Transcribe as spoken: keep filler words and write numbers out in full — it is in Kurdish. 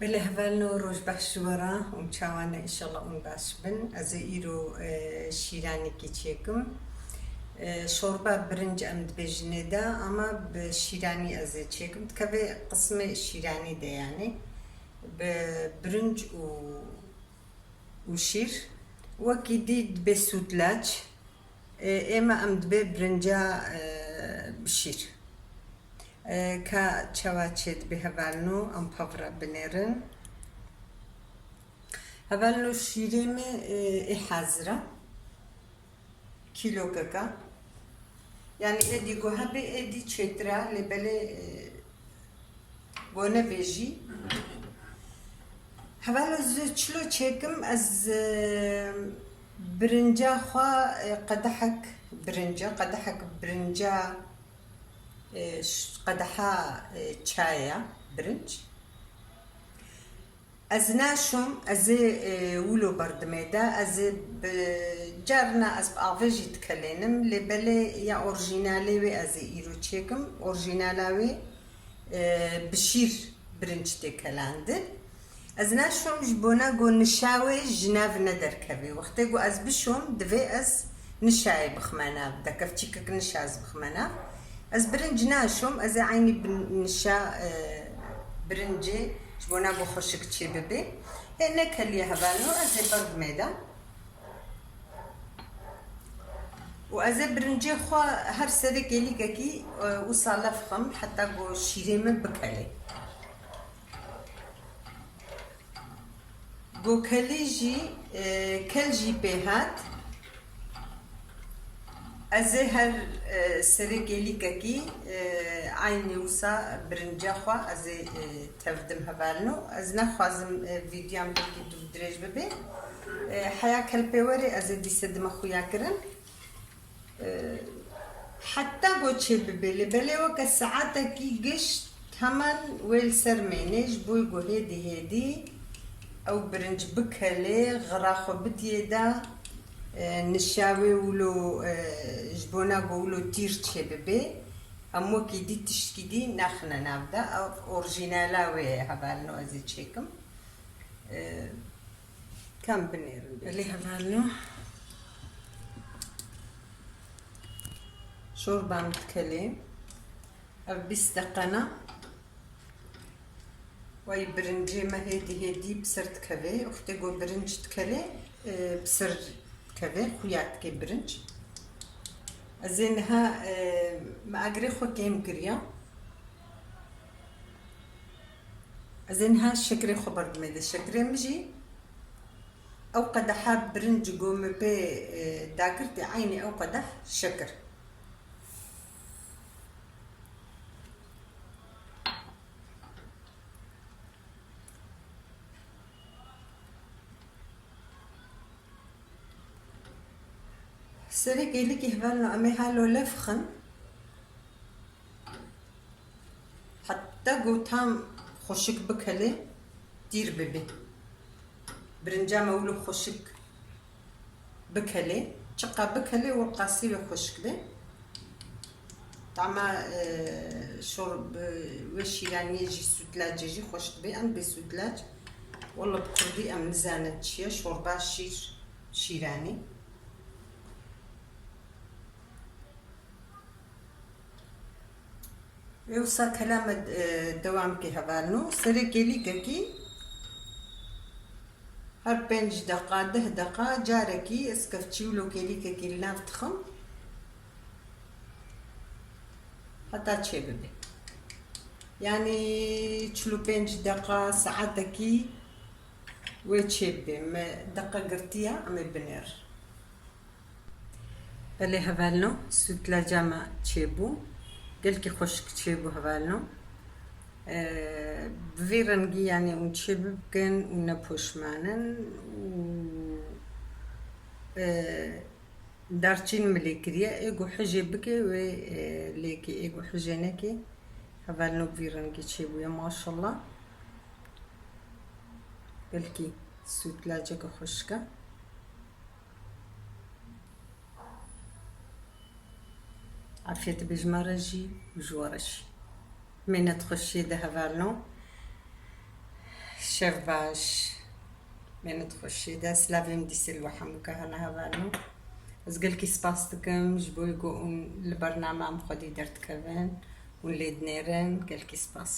Belê hevalno, roj baş ji we re, hûn çawa ne, înşallah hûn baş bin. Ez ê îro, e, şîranekî çêkim. E, şorba birinc em dibêjinê de, ama bi şîranî ez ê çêkim. Dikeve qismê şîranî de yanî. Bi birinc û, û şîr. Wekî dî dibe sûtlaç. E, ême em dibe birinca, e, bi şîr. E, ka çawa çêdibe hevalno, em pevre binêrin. Hevalno şîrê me, e, ê hazir e. Kîlokeka. Yanî êdî go hebe êdî çêtir e, lê belê, e, go nebe jî. Hevalno ez çilo çêkim, ez, e, birinca xwe, e, qedehek birinca, qedehek birinca, e, ş-, qedeha, e, çayê ya, birinc. Ez naşom, ez ê, e, wilo berdimê de, ez ê bi, carna ez bi avê jî dikelênim, lê belê ya orjînalê wê ez ê îro çêkim, orjînala wê, e, bi şîr birinc tê kelandin. Ez naşom ji bona ku nişa wê ji nav nederkevê. Wextê ku ez bişom, divê ez nişayê bixme nav, dekevçîkek nişa ez bixme nav. Ez birinc naşom, ez ê eynî bi nişa, e, birincê ji bona ku xweşik çêbibe. Hê nekeliye hevalno, ez ê berdimê de. Û ez ê birincê xwe her serê kêlîkekî, e, wisa lefxim, heta ku şîrê min bikelê. Ku kelî jî, e, kel jî pê hat. Ez ê her, e, serê kêlîkekî, e, eynî wisa birinca xwe ez ê, e, tevdim hevalno. Ez nexwazim, e, vîdyoyan belkî tu dirêj bibe. E, heya kelpêwerê ez ê dîse dime xuya kirin. E, heta ku çêbibe, lê belê weke saetekî giş heman wê li ser mêne, ji bo ku hêdî hêdî ew birinc bikelê, xira xwe bidiyê de, e, nişa wê wilo, e, ji bona ku wilo tîr çêbibe, em wekî dî tiştkî dî naxine nav de. Ev orjînala wê ye, hevalno ez ê çêkim. E, Kam binêrin bê. Belê hevalno. Şorba min dikelê. Ev bîst deqena. Wey birincê me hêdî hêdî bi ser dikeve. Wextê ku birinc dikelê, e, bi ser dikeve. Xuya dike birinc. Ez ê niha, e, me agirê xwe kêm kiriya. Ez ê niha şekerê xwe berdimê de. Şekerê min jî ew qedeha birinc ku min pê, e, dagirtî, eynî ew qedeh şeker. Serê kêlîkî hevalno em ê halo lefxin. Heta ku tam xweşik bikelê, tîr bibe. Birinca me wilo xweşik bikelê. Çiqa bikelê, wiqasî wê xweşik be. Tama, e, şor-, bi, wê şîraniyê jî, sûtlacê jî xweş dibe. Em bê sûtlac. Walla bi kurdî em nizanin çi ye. Şorba şîr, şîranî. Wê wisa kela me, e, dewam ke hevalno. Serê kêlîkekî her pênc deqa, deh deqa carekî ez kevçî wilo kêlîkekî li nav dixim. Heta çêbibe. Yanî çil û pênc deqa, saetekî wê çêbibe. Me deqa girtiye, em ê binêr. Belê hevalno, sûtlaca me çêbû. Gelkî xweşik çêbû hevalno. Ee, bi vî rengî yanî hûn çê bikin û nepoşmanin û, ee, darçîn min lê kiriye. Ê ku hijê bike wê, ee, lêkê, ê ku hijê neke. Hevalno bi vî rengî çêbûye maşallah. Gelkî sûtlaceke xweşik e. Afiyet be ji me re jî û ji we re jî. Mênet xweşiyê de hevalno. Şev baş. Bênit xweşî de silavê min dîsê li we hemû ke hene hevalno. Ez gelkî spas dikim ji bo ku hûn li bername em xwedî derdikevin, hûn lê dinêrin. Gelkî spas.